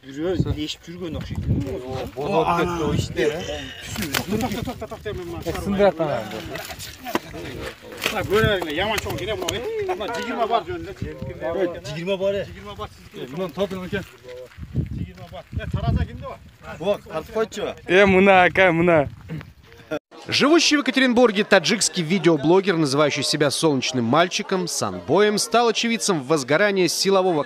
Бирөө ілешіп жүрген окшойт. Бозорып кетти о иштер. Токто, токто, токто, мен мына Сындырат анан. Мына көрө бергиле, яман чоң экен мынау. Мына 20 бар жөнүндө. 20 бар. 20 бар сиздики. Мындан тотун экен. 20 бар. Тараза кимде бар? Бок, тартып койчу. Мына ака, мына. Живущий в Екатеринбурге таджикский видеоблогер, называющий себя солнечным мальчиком, Санбоем, стал очевидцем возгорания силового...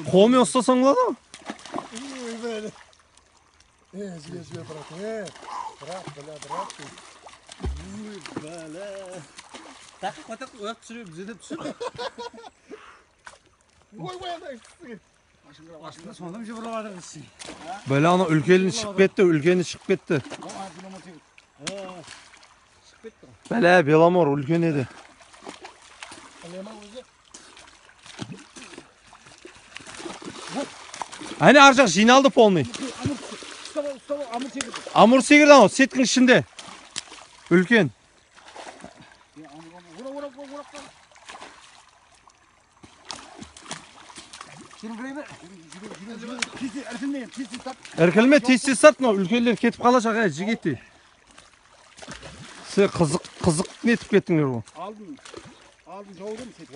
Қолмен ұстасаң болады ғой. Бәле, ана үлкені шығып кетті, үлкені шығып кетті. Бәле, Беломор үлкен еді. Әне ар жақ жиналды полный. Амур секірді анау, сеткінің ішінде. Үлкен. Іркілме, тез-тез сат, мынау үлкендер кетіп қалашақ, әй, жігіттей. Сен қызық, қызық нетіп кеттіңдер ғой. Алдын жаудым сет.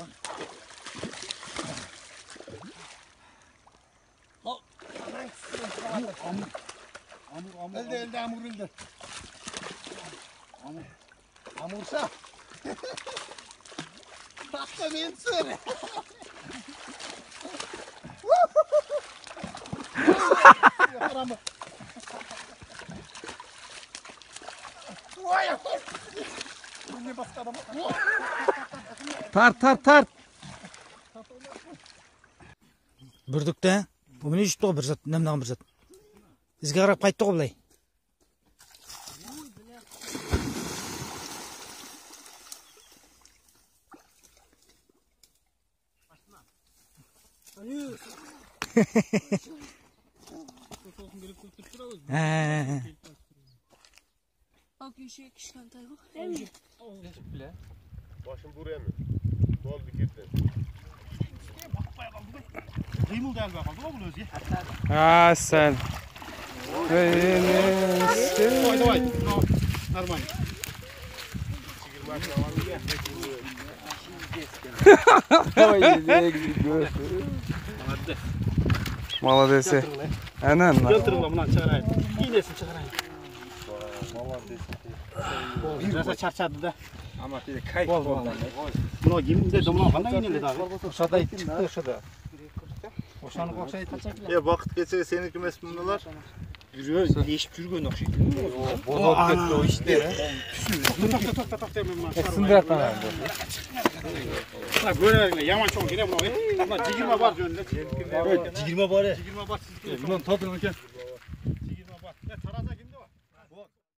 Ілді, ілді, амур ілді. Амур. Амурша. Тақта мен түсір. Тарт, тарт, тарт. Бүрдік те. Бұл міне жүріпті ғой бір зат, нәмнаған бір зат. Ізге қарап қайтты ғой былай. Başım buraya mı? Boldu ketdi. Қимылдай алмай қалды ғой бұл өзі. А, сәл. Давай, давай. Нормально. Молодец. Анан. Келтіріңлер, мынаны шығарайын. Инесін шығарайын. Жаса чарчады да. Ама тиде кайф болды. Мынау кимде, мынау қандай инелі дағы? Ошода чыкты ошода. Ошону окшойт. Бакыт кетсе сеники эмес мыналар. Бирөө ілешіп жүрген окшойт. Бозорып кетти о иштер. Токто, токто, токто, мен мына Сындырат анан. Мына көрө бергиле, яман чоң экен мынау. Мына 20 бар жөнүндө. 20 бар. 20 бар сиздики. Мындан тотун экен.